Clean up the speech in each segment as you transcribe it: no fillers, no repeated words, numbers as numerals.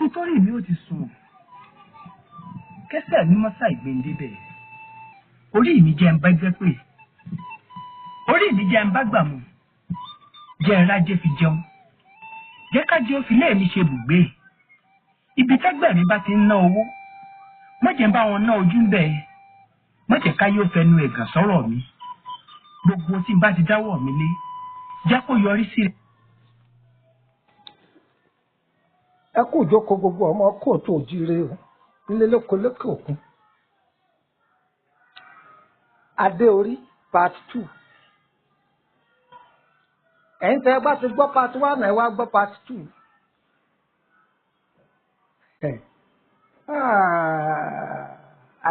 Ibi tó rí mi ó ti sùn. Kẹ́sẹ̀ mi mọ́sá ìgbéǹdébẹ̀. Orí mi jẹ́ ń bá gbẹ́ pé. Orí mi jẹ́ ń bá gbà mú. Jẹ́ ń rájẹ́ fi jẹun. Jẹ́ ká jẹ́ òfin lẹ́ẹ̀mí ṣe bùgbé. Ibi tẹ́gbẹ́ mi bá ti ń ná owó. Má jẹ́ ń bá wọn ná ojú ń bẹ̀. Má jẹ́ ká yóò fẹnu ẹ̀gàn sọ̀rọ̀ mi. Gbogbo tí n bá ti dáwọ́ mi lé, jẹ́ kó yọrí sí. Ẹ kú ìjókòó gbogbo ọmọ kóòtù òjíire o, nílé lóko lókè òkun. Adé orí part 2. Ẹ̀yin tẹ́ ẹ bá ti gbọ́ part 1, ẹ wá gbọ́ part 2.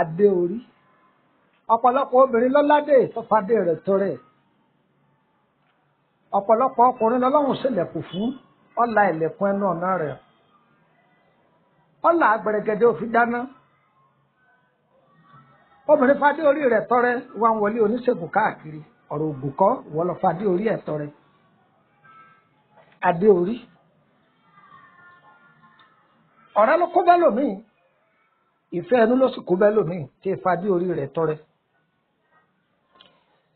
Adé orí. Ọ̀pọ̀lọpọ̀ obìnrin lọ́ládé ìtọ́fadé rẹ̀ tọrẹ. Ọ̀pọ̀lọpọ̀ ọkùnrin lọ́lọ́run ṣèlẹ̀kùn fún ọ̀la ìlẹ̀kùn ẹnu ọ̀nà rẹ̀. Ọ̀la agbẹ̀rẹ̀gẹ̀dẹ̀ òfin dáná. Obìnrin fadé orí rẹ̀ tọrẹ wá ń wọlé oníṣègùn káàkiri. Ọ̀rọ̀ ògùn kọ́ ìwọ lọ fadé orí ẹ̀ tọrẹ. Adé orí. Ọ̀rẹ́ ló kó bẹ́ẹ̀ lòmíì. Ìfẹ́ ẹnu ló sì kó bẹ́ẹ̀ lòmíì tí fadé orí rẹ̀ tọrẹ.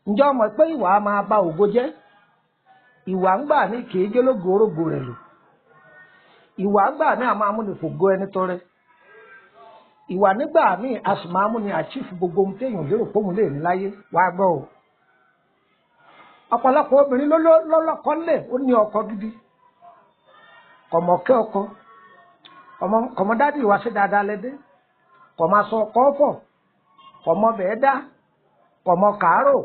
Ǹjẹ́ o mọ̀ pé ìwà á máa ba ògo jẹ́? Ìwà ń gbà ní kì í jẹ́ lógo orógo rẹ̀ lò. Ìwà ń gbà ní a máa múni fògo ẹni tọrẹ. Ìwà nígbà míì a sì máa múni àchífù gbogbo ohun téèyàn lérò pé òun lè ní láyé. Wàá gbọ́ o. Ọ̀pọ̀lọpọ̀ obìnrin ló lọ́kọ lẹ̀, ó ní ọkọ gidi. Kọ̀mọ̀kẹ́ ọkọ. Kọ̀mọ̀dádì ìwà ṣe dáadáa lẹ́dẹ́. Kọ̀mọ̀ aṣọ ọkọ fọ̀. Kọ̀mọ̀ bẹ̀ẹ́ dá. Kọ̀mọ̀ kàárò.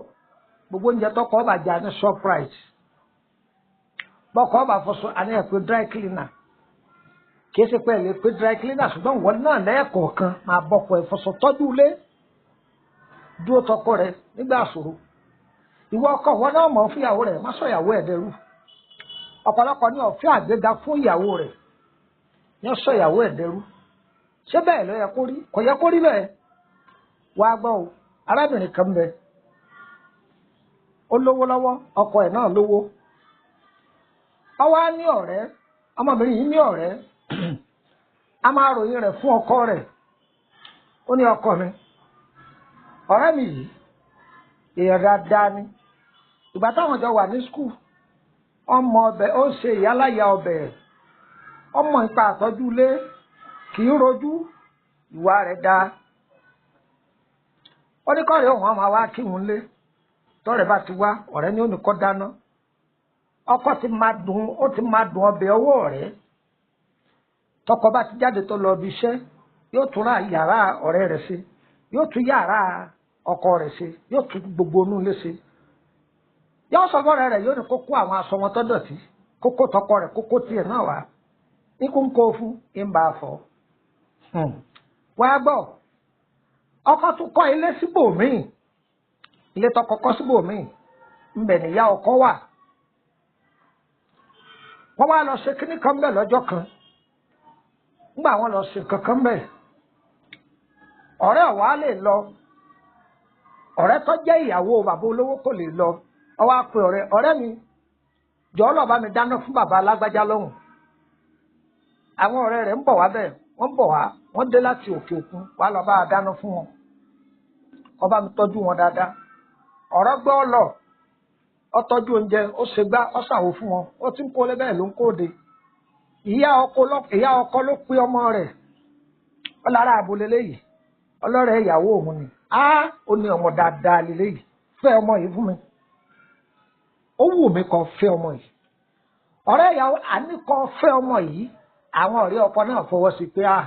Gbogbo oúnjẹ tọkọ ọba jà ní Shoprite. Bọ́kọ ọba fọṣọ àní ẹ̀ pé dry cleaner. Kì í ṣe pé ẹ lè pé dry cleaner, ṣùgbọ́n ìwọ náà lẹ́ẹ̀kọ̀ọ̀kan máa bọ́kọ ẹ̀ fọṣọ, tọ́jú ilé, dúró tọkọ rẹ nígbà àṣòro. Ìwọ ọkọ, ìwọ náà mọ̀ fún ìyàwó rẹ̀, má sọ ìyàwó ẹ̀ dẹrú. Ọ̀pọ̀lọpọ̀ ní ọ̀fẹ́ àgbéga fún ìyàwó rẹ̀ ní ó sọ ìyàwó ẹ̀ dẹrú. Ṣé bẹ́ẹ̀ ló yẹ kó rí? Kò yẹ kó rí bẹ́ẹ̀. Wàá gbọ́ o, arábìnrin kan bẹ, ó lówó lọ́wọ́, ọkọ ẹ̀ náà lówó. Ó wá ní ọ̀rẹ́. Ọmọbìnrin yìí ní ọ̀rẹ́, a máa ròyìn rẹ̀ fún ọkọ rẹ̀. Ó ní, "Ọkọ mi, ọ̀rẹ́ mi yìí, èèyàn dáadáa ni. Ìgbà táwọn jọ wà ní school, ọmọ ọbẹ̀ ó ń ṣe ìyáláyà ọbẹ̀, ọmọ nípa àtọ́jú ilé, kì í rojú, ìwà rẹ̀ dáa." Ó ní kọ́rẹ́ òun máa wá kí òun lé. Tọ́rẹ́ bá ti wá, ọ̀rẹ́ ní ó ní kó dáná. Ọkọ ti máa dùn, ó ti máa dùn ọbẹ̀ ọwọ́ rẹ̀. Tọkọ bá ti jáde tó lọ ibi iṣẹ́, yóò tún ra yàrá ọ̀rẹ́ rẹ̀ ṣe, yóò tún yàrá ọkọ rẹ̀ ṣe, yóò tún gbogbo inú ilé ṣe. Yóò sọ fọ́rẹ́ rẹ̀, yóò ní kó kó àwọn aṣọ wọn tó dọ̀tí, kó kó tọkọ rẹ̀, kó kó tiẹ̀ náà wá, ikú ń kó fún ń bá a fọ. Wàá gbọ́, ọkọ tún kọ́ ilé síbòmíì. Ilé tọkọ kọ́ síbòmíì ńbẹ̀ níyà ọkọ wà. Wọ́n wá lọ ṣe kíní kan bẹ́ẹ̀ lọ́jọ́ kan. Ńgbà wọ́n lọ ṣe kankan bẹ́ẹ̀, ọ̀rẹ́ ọ̀wá lè lọ. Ọ̀rẹ́ tó jẹ́ ìyàwó bàbá olówó kò lè lọ. Ó wá pe ọ̀rẹ́: "Ọ̀rẹ́ mi, jọ̀ọ́, lọ bá mi dáná fún bàbá alágbájá lọ́hùn. Àwọn ọ̀rẹ́ rẹ̀ ń bọ̀ wá bẹ́ẹ̀, wọ́n ń bọ̀ wá, wọ́n dé láti òkè òkun wá. Lọ bá a dáná fún wọn, kó bá mi tọ́jú wọn dáadáa." Ọ̀rọ̀ gbọ́ lọ, ó tọ́jú oúnjẹ, ó ṣe gbá, ó ṣàwò fún wọn. Ó ti ń kó bẹ́ẹ̀ ló ń kóde. Ìyá ọkọ ló pe ọmọ rẹ̀. Ó lára àbò lélẹ́yìí, ọlọ́rẹ̀ ìyàwó òun ni. Á ó ní, "Ọmọ dáadáa lélẹ́yìí, fẹ́ ọmọ yìí fún mi. Ó wù mí kó fẹ́ ọmọ yìí." Ọ̀rẹ́ ìyàwó àní kó fẹ́ ọmọ yìí. Àwọn ọ̀rẹ́ ọkọ náà fọwọ́ sí pé à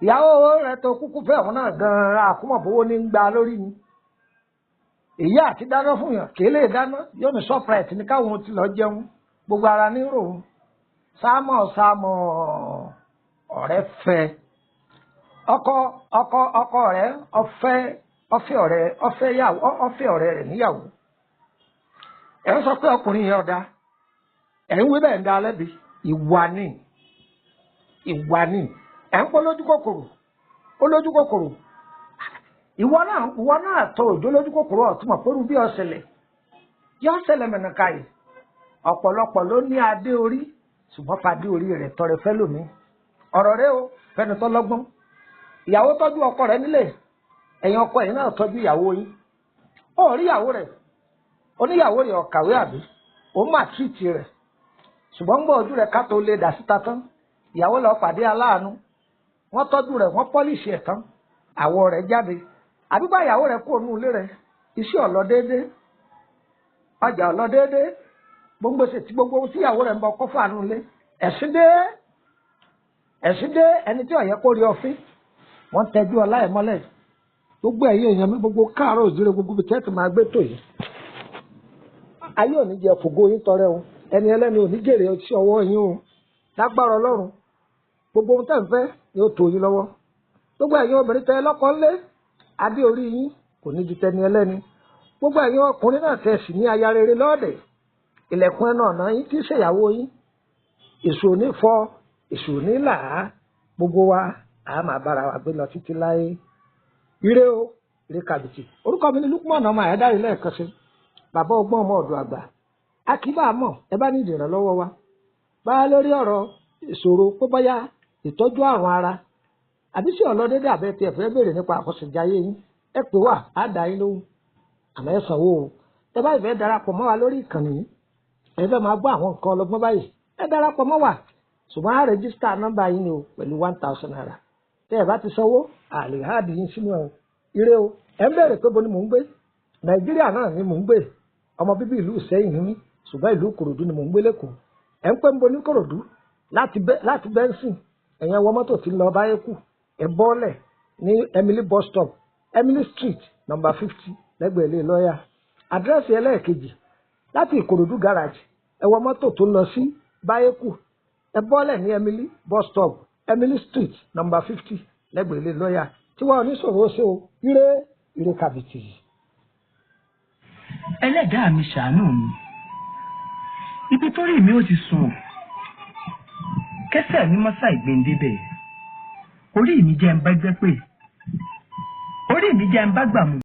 ìyàwó rẹ̀ tó kúkú fẹ́ òun náà gan-an, àkúmọ̀bówó ní ń gba lórí ni. Èyí àti dáná fún yàn, kì í lè dáná. Yóò ní Shoprite ní káwọn ti lọ jẹun, gbogbo ara ní ròun. Sámọ̀ sámọ̀, ọ̀rẹ́ fẹ́ ọkọ ọkọ ọkọ rẹ̀ ọfẹ́ ọfẹ́ ọ̀rẹ́ ọfẹ́ yàwó, ọfẹ́ ọ̀rẹ́ rẹ̀ níyàwó. Ẹ̀ ń sọ pé ọkùnrin yẹn ọ̀dà, ẹ̀ ń wí bẹ́ẹ̀ ń da lẹ́bi. Ìwà ni, ìwà ni. Ẹ̀ ń pọ́ lójú kòkòrò, ó lójú kòkòrò. Ìwọ náà tó òjò lójú kòkòrò ọ̀túnmọ̀ pẹ̀lú bí ọ̀sẹ̀lẹ̀ yọ ọ̀sẹ̀lẹ̀ mẹ̀nàká yìí. Ọ̀pọ̀lọpọ̀ ló ní adé orí, ṣùgbọ́n fadé orí rẹ̀ tọrẹ fẹ́ lómi. Ọ̀rọ̀ rẹ o fẹ́ni tó lọ́gbọ́n. Ìyàwó tọ́jú ọkọ rẹ̀ nílé, ẹ̀yin ọkọ ẹ̀yin náà tọ́jú ìyàwó yín. Ó rí ìyàwó rẹ̀, oníyàwó rẹ̀ ọ̀kàwé àbí òun mà tírìtì rẹ̀, ṣùgbọ́n gbọ́ ojú rẹ̀ ká tó lè dà síta tán. Ìyàwó lọ pàdé aláàánú, wọ́n tọ́jú rẹ̀, wọ́n pọ́lìṣì ẹ̀ tán, àwọ̀ rẹ̀ jáde. Àbígbà ìyàwó rẹ̀ kúrò nínú ilé rẹ̀, iṣẹ́ ọ̀lọ́ déédéé, ọjà ọ̀lọ́ déédéé, gbogbo ṣe ti gbogbo ohun tí ìyàwó rẹ̀ ń bọ kọ́ fàánú ilé. Ẹ̀sìn dé, ẹ̀sìn dé, ẹni tí ó yẹ kó rí ọfín, wọ́n tẹ́jú ọlá ẹ̀ mọ́lẹ̀. Gbogbo ẹ̀yin èèyàn mi, gbogbo káàárọ̀ òjìrè, gbogbo ibi tẹ́tì máa gbé tò yìí, ayé òní jẹ fògo yín tọrẹ o, ẹni ẹlẹ́ni òní jèrè sí ọwọ́ yín o. Lágbára Ọlọ́run, gbogbo ohun tẹ́ ń fẹ́ ni ó tó yín lọ́wọ́. Gbogbo ẹ̀yin obìnrin tẹ́ lọ́kọ ńlé, adé orí yín kò ní ju tẹni ẹlẹ́ni. Gbogbo ẹ̀yin ọkùnrin náà tẹ́ sì ní aya rere lọ́ọ̀dẹ̀, ilẹ̀kùn ẹnu ọ̀nà yín tí í ṣèyàwó yín, èṣù ò ní fọ́, èṣù ò ní là á. Gbogbo wa a máa bára wa gbé lọ títí láé. Ire o, ire kàbìtì. Orúkọ mi ni Lukman ọmọ Àyádáre lẹ́ẹ̀kan sí, bàbá ọgbọ́n ọmọ ọ̀dọ̀ àgbà. A kì í bá a mọ̀, ẹ bá ní ìdìrànlọ́wọ́ wa bá a lórí ọ̀rọ̀ ìṣòro pé bóyá ìtọ́jú àrùn ara àbí sí ọ̀lọ́dẹ́dẹ́ àbẹ́ tí ẹ fẹ́ béèrè nípa àkọsẹ̀jáyé yín, ẹ pè wá, á dá yín lóhùn, àmọ́ ẹ sanwó o. Ẹ bá ìfẹ́ darapọ̀ mọ́ wa lórí ìkànnì yìí, ẹ fẹ́ máa gbọ́ àwọn nǹkan ọlọ́gbọ́n báyìí, ẹ darapọ̀ mọ́ wa, ṣùgbọ́n á rẹ́gísítà nọ́mbà yín ni o pẹ̀lú ₦1,000. Tẹ́ ẹ bá ti sanwó, àlè háàdì yín sínú ẹ o. Ire o. Ẹ ń bẹ̀rẹ̀ pé bo ni mò ń gbé. Nàìjíríà náà ni mò ń gbé. Ọmọ bíbí ìlú Ìsẹ́yìn ni mí, ṣùgbọ́n ìlú Ìkòròdú ni mò ń gbé lẹ́kọ̀ọ́. Ẹ ń pẹ́ ń bo ní Ìkòròdú láti Bẹ́ńsìn, ẹ̀yẹn wọ mọ́tò tí ń lọ Báyékù, ẹ bọ́ọ̀lẹ̀ ní Emily bus stop, Emily Street number 50, lẹ́gbẹ̀ẹ́ ilé lọ́ọ̀yà. Àdírẹ́sì ẹlẹ́ẹ̀kejì, láti Ìkòròdú garage, ẹ wọ mọ́tò tó ń lọ sí Báyékù, ẹ bọ́ọ̀lẹ̀ ní Emily bus stop, Emily Street number 50, lẹ́gbẹ̀ẹ́ ilé lọ́ọ̀yà. Tiwa oníṣòro ṣe o. Ire, ire kàbìtì. Ẹlẹ́dàá mi ṣàánú mi, ibi tó rí mi ó ti sùn, kẹsẹ̀ mi mọ́sá ìgbéǹdébẹ̀. Orí mi jẹ́ ń bá gbẹ́ pé, orí mi jẹ́ ń bá gbà mú.